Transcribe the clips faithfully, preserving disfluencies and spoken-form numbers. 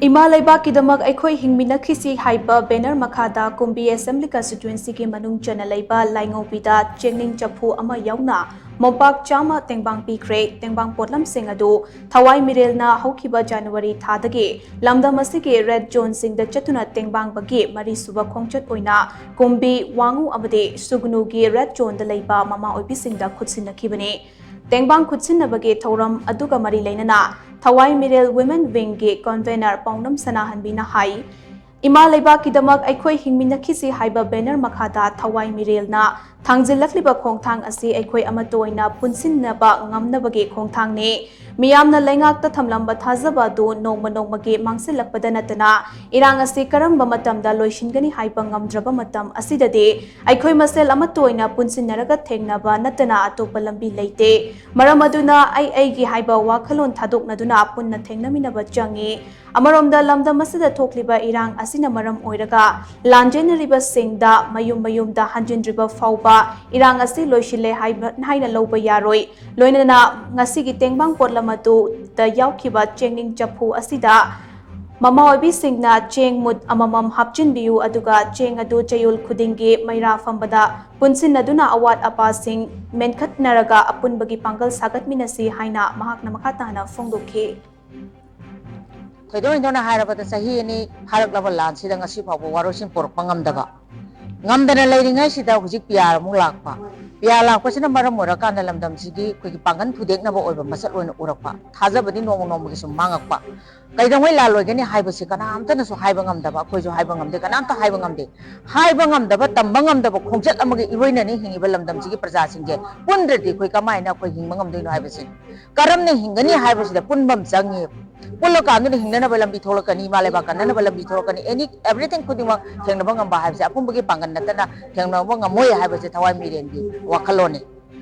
ꯏꯃꯥ ꯂꯩꯕꯥꯛꯀꯤꯗꯃꯛ ꯑꯩꯈꯣꯏ ꯍꯤꯡꯃꯤꯟꯅꯈꯤꯁꯤ ꯍꯥꯏꯕ ꯕꯦꯅꯔ ꯃꯈꯥꯗ ꯀꯨꯝꯕꯤ ꯑꯦꯁꯦꯝꯕ꯭ꯂꯤ ꯀꯟꯁꯇꯤꯇ꯭ꯋꯦꯟꯁꯤꯒꯤ ꯃꯅꯨꯡ ꯆꯟꯅ ꯂꯩꯕ ꯂꯥꯏꯉꯧꯕꯤꯗ ꯆꯦꯡꯅꯤꯡ ꯆꯐꯨ ꯑꯃ ꯌꯥꯎꯅ ꯃꯣꯝꯄꯥꯛ ꯆꯥꯝꯃ ꯇꯦꯡꯕꯥꯡ ꯄꯤꯈ꯭ꯔꯦ꯫ ꯇꯦꯡꯕꯥꯡ ꯄꯣꯠꯂꯝꯁꯤꯡ ꯑꯗꯨ ꯊꯋꯥꯏ ꯃꯤꯔꯦꯜꯅ ꯍꯧꯈꯤꯕ ꯖꯅꯋꯥꯔꯤ ꯊꯥꯗꯒꯤ ꯂꯝꯗꯝ ꯑꯁꯤꯒꯤ ꯔꯦꯗ ꯖꯣꯟꯁꯤꯡꯗ ꯆꯠꯇꯨꯅ ꯇꯦꯡꯕꯥꯡꯕꯒꯤ ꯃꯔꯤꯁꯨꯕ ꯈꯣꯡꯆꯠ ꯑꯣꯏꯅ ꯀꯨꯝꯕꯤ, ꯋꯥꯉꯨ ꯑꯃꯗꯤ ꯁꯨꯒꯅꯨꯒꯤ ꯔꯦꯗ ꯖꯣꯟꯗ ꯂꯩꯕ ꯃꯃꯥ ꯑꯣꯏꯕꯤꯁꯤꯡꯗ ꯈꯨꯠꯁꯤꯟꯅꯈꯤꯕꯅꯤ꯫ ꯇꯦꯡꯕꯥꯡ ꯈꯨꯠꯁꯤꯟꯅꯕꯒꯤ ꯊꯧꯔꯝ ꯑꯗꯨꯒ ꯃꯔꯤ ꯂꯩꯅꯅ ꯊꯋꯥꯏ ꯃꯤꯔꯦꯜ ꯋꯤꯃꯦꯟ ꯋꯤꯡꯒꯤ ꯀꯟꯚꯦꯅꯔ ꯄꯥꯎꯅꯝ ꯁꯅꯥꯍꯟꯕꯤꯅ ꯍꯥꯏ, ꯏꯃꯥ ꯂꯩꯕꯥꯛꯀꯤꯗꯃꯛ ꯑꯩꯈꯣꯏ ꯍꯤꯡꯃꯤꯟꯅꯈꯤꯁꯤ ꯍꯥꯏꯕ ꯕꯦꯅꯔ ꯃꯈꯥꯗ ꯊꯋꯥꯏ ꯃꯤꯔꯦꯜꯅ ꯊꯥꯡꯖꯤꯜꯂꯛꯂꯤꯕ ꯈꯣꯡꯊꯥꯡ ꯑꯁꯤ ꯑꯩꯈꯣꯏ ꯑꯃꯠꯇ ꯑꯣꯏꯅ ꯄꯨꯟꯁꯤꯟꯅꯕ ꯉꯝꯅꯕꯒꯤ ꯈꯣꯡꯊꯥꯡꯅꯤ꯫ ꯃꯤꯌꯥꯝꯅ ꯂꯩꯉꯥꯛꯇ ꯊꯝꯂꯝꯕ ꯊꯥꯖꯕ ꯑꯗꯨ ꯅꯣꯡꯃ ꯅꯣꯡꯃꯒꯤ ꯃꯥꯡꯁꯤꯜꯂꯛꯄꯗ ꯅꯠꯇꯅ ꯏꯔꯥꯡ ꯑꯁꯤ ꯀꯔꯝꯕ ꯃꯇꯝꯗ ꯂꯣꯏꯁꯤꯟꯒꯅꯤ ꯍꯥꯏꯕ ꯉꯝꯗ꯭ꯔꯕ ꯃꯇꯝ ꯑꯁꯤꯗꯗꯤ ꯑꯩꯈꯣꯏ ꯃꯁꯦꯜ ꯑꯃꯠꯇ ꯑꯣꯏꯅ ꯄꯨꯟꯁꯤꯟꯅꯔꯒ ꯊꯦꯡꯅꯕ ꯅꯠꯇꯅ ꯑꯇꯣꯞꯄ ꯂꯝꯕꯤ ꯂꯩꯇꯦ꯫ ꯃꯔꯝ ꯑꯗꯨꯅ ꯑꯩ ꯑꯩꯒꯤ ꯍꯥꯏꯕ ꯋꯥꯈꯜꯂꯣꯟ ꯊꯥꯗꯣꯛꯅꯗꯨꯅ ꯄꯨꯟꯅ ꯊꯦꯡꯅꯃꯤꯟꯅꯕ ꯆꯪꯏ꯫ ꯑꯃꯔꯣꯝꯗ ꯂꯝꯗꯝ ꯑꯁꯤꯗ ꯊꯣꯛꯂꯤꯕ ꯏꯔꯥꯡ ꯑꯁꯤꯅ ꯃꯔꯝ ꯑꯣꯏꯔꯒ ꯂꯥꯟꯖꯦꯟꯅꯔꯤꯕꯁꯤꯡꯗ ꯃꯌꯨꯝ ꯃꯌꯨꯝꯗ ꯍꯟꯖꯤꯟꯗ꯭ꯔꯤꯕ ꯐꯥꯎꯕ ꯏꯔꯥꯡ ꯑꯁꯤ ꯂꯣꯏꯁꯤꯜꯂꯦ ꯍꯥꯏꯕ ꯍꯥꯏꯅ ꯂꯧꯕ ꯌꯥꯔꯣꯏ꯫ ꯂꯣꯏꯅꯅ ꯉꯁꯤꯒꯤ ꯇꯦꯡꯕꯥꯡ ꯄꯣꯠꯂꯝ ꯑꯗꯨꯗ ꯌꯥꯎꯈꯤꯕ ꯆꯦꯡꯅꯤꯡ ꯆꯐꯨ ꯑꯁꯤꯗ ꯃꯃꯥ ꯑꯣꯏꯕꯤꯁꯤꯡꯅ ꯆꯦꯡ ꯃꯨꯠ ꯑꯃꯃꯝ ꯍꯥꯞꯆꯤꯟꯕꯤꯌꯨ, ꯑꯗꯨꯒ ꯆꯦꯡ ꯑꯗꯨ ꯆꯌꯣꯜ ꯈꯨꯗꯤꯡꯒꯤ ꯃꯩꯔꯥ ꯐꯝꯕꯗ ꯄꯨꯟꯁꯤꯟꯅꯗꯨꯅ ꯑꯋꯥꯠ ꯑꯄꯥꯁꯤꯡ ꯃꯦꯟꯈꯠꯅꯔꯒ ꯑꯄꯨꯟꯕꯒꯤ ꯄꯥꯡꯒꯜ ꯁꯥꯒꯠꯃꯤꯟꯅꯁꯤ ꯍꯥꯏꯅ ꯃꯍꯥꯛꯅ ꯃꯈꯥ ꯇꯥꯅ ꯐꯣꯡꯗꯣꯛꯈꯤ꯫ ꯊꯣꯏꯗꯣꯛ ꯍꯦꯟꯗꯣꯛꯅ ꯍꯥꯏꯔꯕꯗ, ꯆꯍꯤ ꯑꯅꯤ ꯐꯥꯔꯛꯂꯕ ꯂꯥꯟꯁꯤꯗ ꯉꯁꯤ ꯐꯥꯎꯕ ꯋꯥꯔꯣꯏꯁꯤꯟ ꯄꯨꯔꯛꯄ ꯉꯝꯗꯕ, ꯉꯝꯗꯅ ꯂꯩꯔꯤꯉꯩꯁꯤꯗ ꯍꯧꯖꯤꯛ ꯄꯤꯌꯥꯔ ꯑꯃꯨꯛ ꯂꯥꯛꯄ, ꯄꯤꯌꯥꯔ ꯂꯥꯛꯄꯁꯤꯅ ꯃꯔꯝ ꯑꯣꯏꯔꯀꯥꯟꯗ ꯂꯝꯗꯝꯁꯤꯒꯤ ꯑꯩꯈꯣꯏꯒꯤ ꯄꯥꯡꯒꯜ ꯊꯨꯗꯦꯛꯅꯕ ꯑꯣꯏꯕ ꯃꯁꯛ ꯑꯣꯏꯅ ꯎꯔꯛꯄ, ꯊꯥꯖꯕꯗꯤ ꯅꯣꯡꯃ ꯅꯣꯡꯃꯒꯤ ꯁꯨꯝ ꯃꯥꯡꯉꯛꯄ, ꯀꯩꯗꯧꯉꯩ ꯂꯥꯜꯂꯣꯏꯒꯅꯤ ꯍꯥꯏꯕꯁꯤ ꯀꯅꯥꯝꯇꯅꯁꯨ ꯍꯥꯏꯕ ꯉꯝꯗꯕ, ꯑꯩꯈꯣꯏꯁꯨ ꯍꯥꯏꯕ ꯉꯝꯗꯦ, ꯀꯅꯥꯝꯇ ꯍꯥꯏꯕ ꯉꯝꯗꯦ꯫ ꯍꯥꯏꯕ ꯉꯝꯗꯕ, ꯇꯝꯕ ꯉꯝꯗꯕ ꯈꯣꯡꯆꯠ ꯑꯃꯒ ꯏꯔꯣꯏꯅꯅ ꯍꯤꯡꯉꯤꯕ ꯂꯝꯗꯝꯁꯤꯒꯤ ꯄ꯭ꯔꯖꯥꯁꯤꯡꯁꯦ ꯄꯨꯟꯗ꯭ꯔꯗꯤ ꯑꯩꯈꯣꯏ ꯀꯃꯥꯏꯅ ꯑꯩꯈꯣꯏ ꯍꯤꯡꯕ ꯉꯝꯗꯣꯏꯅꯣ ꯍꯥꯏꯕꯁꯤꯅꯤ꯫ ꯀꯔꯝꯅ ꯍꯤꯡꯒꯅꯤ ꯍꯥꯏꯕꯁꯤꯗ ꯄꯨꯟꯕ ꯑꯃ ꯆꯪꯉꯤ꯫ ꯄꯨꯜꯂꯀꯥꯟꯗꯨꯗ ꯍꯤꯡꯅꯅꯕ ꯂꯝꯕꯤ ꯊꯣꯛꯂꯛꯀꯅꯤ, ꯏꯃꯥ ꯂꯩꯕꯥꯛ ꯀꯟꯅꯅꯕ ꯂꯝꯕꯤ ꯊꯣꯛꯂꯛꯀꯅꯤ, ꯑꯦꯅꯤ ꯑꯦꯕ꯭ꯔꯤꯊꯤꯡ ꯈꯨꯗꯤꯡꯃꯛ ꯊꯦꯡꯅꯕ ꯉꯝꯕ ꯍꯥꯏꯕꯁꯦ ꯑꯄꯨꯟꯕꯒꯤ ꯄꯥꯡꯒꯜ ꯅꯠꯇꯅ ꯊꯦꯡꯅꯕ ꯉꯝꯃꯣꯏ ꯍꯥꯏꯕꯁꯦ ꯊꯋꯥꯏ ꯃꯤꯔꯦꯟꯒꯤ ꯋꯥꯈꯜꯂꯣꯟꯅꯤ꯫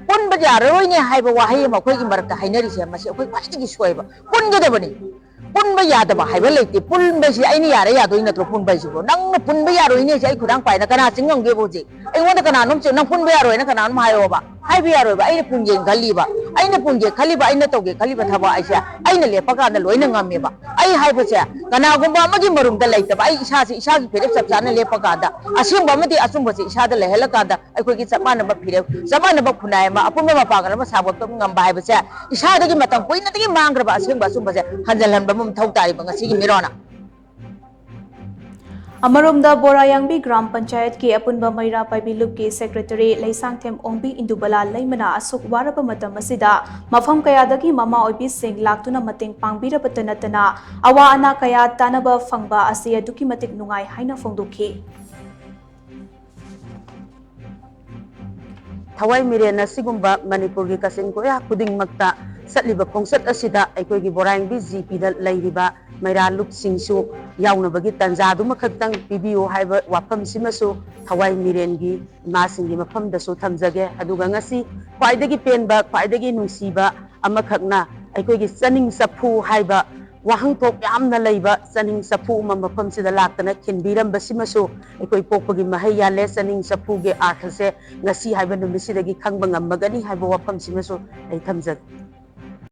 ꯄꯨꯟꯕ ꯌꯥꯔꯣꯏꯅꯦ ꯍꯥꯏꯕ ꯋꯥꯍꯩ ꯑꯃ ꯑꯩꯈꯣꯏꯒꯤ ꯃꯔꯛꯇ ꯍꯥꯏꯅꯔꯤꯁꯦ, ꯃꯁꯤ ꯑꯩꯈꯣꯏ ꯈ꯭ꯋꯥꯏꯗꯒꯤ ꯁꯣꯏꯕ꯫ ꯄꯨꯟꯒꯗꯕꯅꯤ꯫ ꯄꯨꯟꯕ ꯌꯥꯗꯕ ꯍꯥꯏꯕ ꯂꯩꯇꯦ꯫ ꯄꯨꯟꯕꯁꯤ ꯑꯩꯅ ꯌꯥꯔꯦ ꯌꯥꯗꯣꯏ ꯅꯠꯇ꯭ꯔꯣ ꯄꯨꯟꯕ ꯍꯥꯏꯁꯤꯕꯣ? ꯅꯪꯅ ꯄꯨꯟꯕ ꯌꯥꯔꯣꯏꯅꯦ ꯁꯤ ꯑꯩ ꯈꯨꯗꯥꯡ ꯄꯥꯏꯅ ꯀꯅꯥ ꯆꯤꯡ ꯉꯝꯒꯦꯕ ꯍꯧꯖꯤꯛ? ꯑꯩꯉꯣꯟꯗ ꯀꯅꯥꯅꯣꯝ ꯆꯤꯡ-, "ꯅꯪ ꯄꯨꯟꯕ ꯌꯥꯔꯣꯏꯅ ꯀꯅꯥꯅꯣꯝ ꯍꯥꯏꯌꯣꯕ"? ꯍꯥꯏꯕ ꯌꯥꯔꯣꯏꯕ꯫ ꯑꯩꯅ ꯄꯨꯡꯌꯦꯡ ꯈꯜꯂꯤꯕ, ꯑꯩꯅ ꯄꯨꯡꯌꯦꯡ ꯈꯜꯂꯤꯕ, ꯑꯩꯅ ꯇꯧꯒꯦ ꯈꯜꯂꯤꯕ ꯊꯕꯛ ꯍꯥꯏꯁꯦ ꯑꯩꯅ ꯂꯦꯞꯄ ꯀꯥꯟꯗ ꯂꯣꯏꯅ ꯉꯝꯃꯦꯕ꯫ ꯑꯩ ꯍꯥꯏꯕꯁꯦ ꯀꯅꯥꯒꯨꯝꯕ ꯑꯃꯒꯤ ꯃꯔꯨꯝꯗ ꯂꯩꯇꯕ, ꯑꯩ ꯏꯁꯥꯁꯦ ꯏꯁꯥꯒꯤ ꯐꯤꯔꯦꯞ ꯆꯞ ꯆꯥꯅ ꯂꯦꯞꯄ ꯀꯥꯟꯗ, ꯑꯁꯦꯡꯕ ꯑꯃꯗꯤ ꯑꯆꯨꯝꯕꯁꯦ ꯏꯁꯥꯗ ꯂꯩꯍꯜꯂ ꯀꯥꯟꯗ, ꯑꯩꯈꯣꯏꯒꯤ ꯆꯞ ꯃꯥꯟꯅꯕ ꯐꯤꯔꯦꯞ, ꯆꯞ ꯃꯥꯟꯅꯕ ꯈꯨꯟꯅꯥꯏ ꯑꯃ, ꯑꯄꯨꯟꯕ ꯃꯄꯥꯡꯒꯜ ꯑꯃ ꯁꯥꯒꯠꯄ ꯉꯝꯕ ꯍꯥꯏꯕꯁꯦ, ꯏꯁꯥꯗꯒꯤ ꯃꯇꯝ ꯀꯨꯏꯅꯗꯒꯤ ꯃꯥꯡꯈ꯭ꯔꯕ ꯑꯁꯦꯡꯕ ꯑꯆꯨꯝꯕꯁꯦ ꯍꯟꯖꯤꯜꯍꯟꯕ ꯑꯃ ꯃꯊꯧ ꯇꯥꯔꯤꯕ ꯉꯁꯤꯒꯤ ꯃꯤꯔꯣꯟꯅ꯫ ꯑꯃꯔꯣꯝꯗ, ꯕꯣꯔꯥꯌꯥꯡꯕꯤ ꯒ꯭ꯔꯥꯝ ꯄꯟꯆꯥꯌꯠꯀꯤ ꯑꯄꯨꯟꯕ ꯃꯩꯔꯥ ꯄꯥꯏꯕꯤ ꯂꯨꯞꯀꯤ ꯁꯦꯀ꯭ꯔꯦꯇꯔꯤ ꯂꯩꯁꯥꯡꯊꯦꯝ ꯑꯣꯡꯕꯤ ꯏꯟꯗꯨꯕꯂꯥ ꯂꯩꯃꯅ ꯑꯁꯨꯛ ꯋꯥꯔꯕ ꯃꯇꯝ ꯑꯁꯤꯗ ꯃꯐꯝ ꯀꯌꯥꯗꯒꯤ ꯃꯃꯥ ꯑꯣꯏꯕꯤꯁꯤꯡ ꯂꯥꯛꯇꯨꯅ ꯃꯇꯦꯡ ꯄꯥꯡꯕꯤꯔꯕꯇ ꯅꯠꯇꯅ, ꯑꯋꯥ ꯑꯅꯥ ꯀꯌꯥ ꯇꯥꯅꯕ ꯐꯪꯕ ꯑꯁꯤ ꯑꯗꯨꯛꯀꯤ ꯃꯇꯤꯛ ꯅꯨꯡꯉꯥꯏ ꯍꯥꯏꯅ ꯐꯣꯡꯗꯣꯛꯈꯤ꯫ ꯊꯋꯥꯏ ꯃꯤꯔꯦꯟ ꯑꯁꯤꯒꯨꯝꯕ ꯃꯅꯤꯄꯨꯔꯒꯤ ꯀꯥꯆꯤꯟ ꯀꯣꯌꯥ ꯈꯨꯗꯤꯡꯃꯛꯇ ꯆꯠꯂꯤꯕ ꯈꯣꯡꯆꯠ ꯑꯁꯤꯗ ꯑꯩꯈꯣꯏꯒꯤ ꯕꯣꯔꯥꯏꯡꯕꯤ ꯖꯤ ꯄꯤꯗ ꯂꯩꯔꯤꯕ ꯃꯩꯔꯥ ꯂꯨꯞꯁꯤꯡꯁꯨ ꯌꯥꯎꯅꯕꯒꯤ ꯇꯥꯟꯖꯥꯗꯨꯃꯈꯛꯇꯪ ꯄꯤꯕꯤꯌꯨ ꯍꯥꯏꯕ ꯋꯥꯐꯝꯁꯤꯃꯁꯨ ꯊꯋꯥꯏ ꯃꯤꯔꯦꯟꯒꯤ ꯏꯃꯥꯁꯤꯡꯒꯤ ꯃꯐꯝꯗꯁꯨ ꯊꯝꯖꯒꯦ꯫ ꯑꯗꯨꯒ ꯉꯁꯤ ꯈ꯭ꯋꯥꯏꯗꯒꯤ ꯄꯦꯟꯕ, ꯈ꯭ꯋꯥꯏꯗꯒꯤ ꯅꯨꯡꯁꯤꯕ ꯑꯃꯈꯛꯅ ꯑꯩꯈꯣꯏꯒꯤ ꯆꯅꯤꯡ ꯆꯐꯨ ꯍꯥꯏꯕ ꯋꯥꯍꯟꯊꯣꯛ ꯌꯥꯝꯅ ꯂꯩꯕ ꯆꯅꯤꯡ ꯆꯐꯨ ꯑꯃ ꯃꯐꯝꯁꯤꯗ ꯂꯥꯛꯇꯅ ꯈꯤꯟꯕꯤꯔꯝꯕꯁꯤꯃꯁꯨ ꯑꯩꯈꯣꯏ ꯄꯣꯛꯄꯒꯤ ꯃꯍꯩ ꯌꯥꯜꯂꯦ꯫ ꯆꯅꯤꯡ ꯆꯐꯨꯒꯤ ꯑꯥꯔꯊꯁꯦ ꯉꯁꯤ ꯍꯥꯏꯕ ꯅꯨꯃꯤꯠꯁꯤꯗꯒꯤ ꯈꯪꯕ ꯉꯝꯃꯒꯅꯤ ꯍꯥꯏꯕ ꯋꯥꯐꯝꯁꯤꯃꯁꯨ ꯑꯩ ꯊꯝꯖꯒꯦ꯫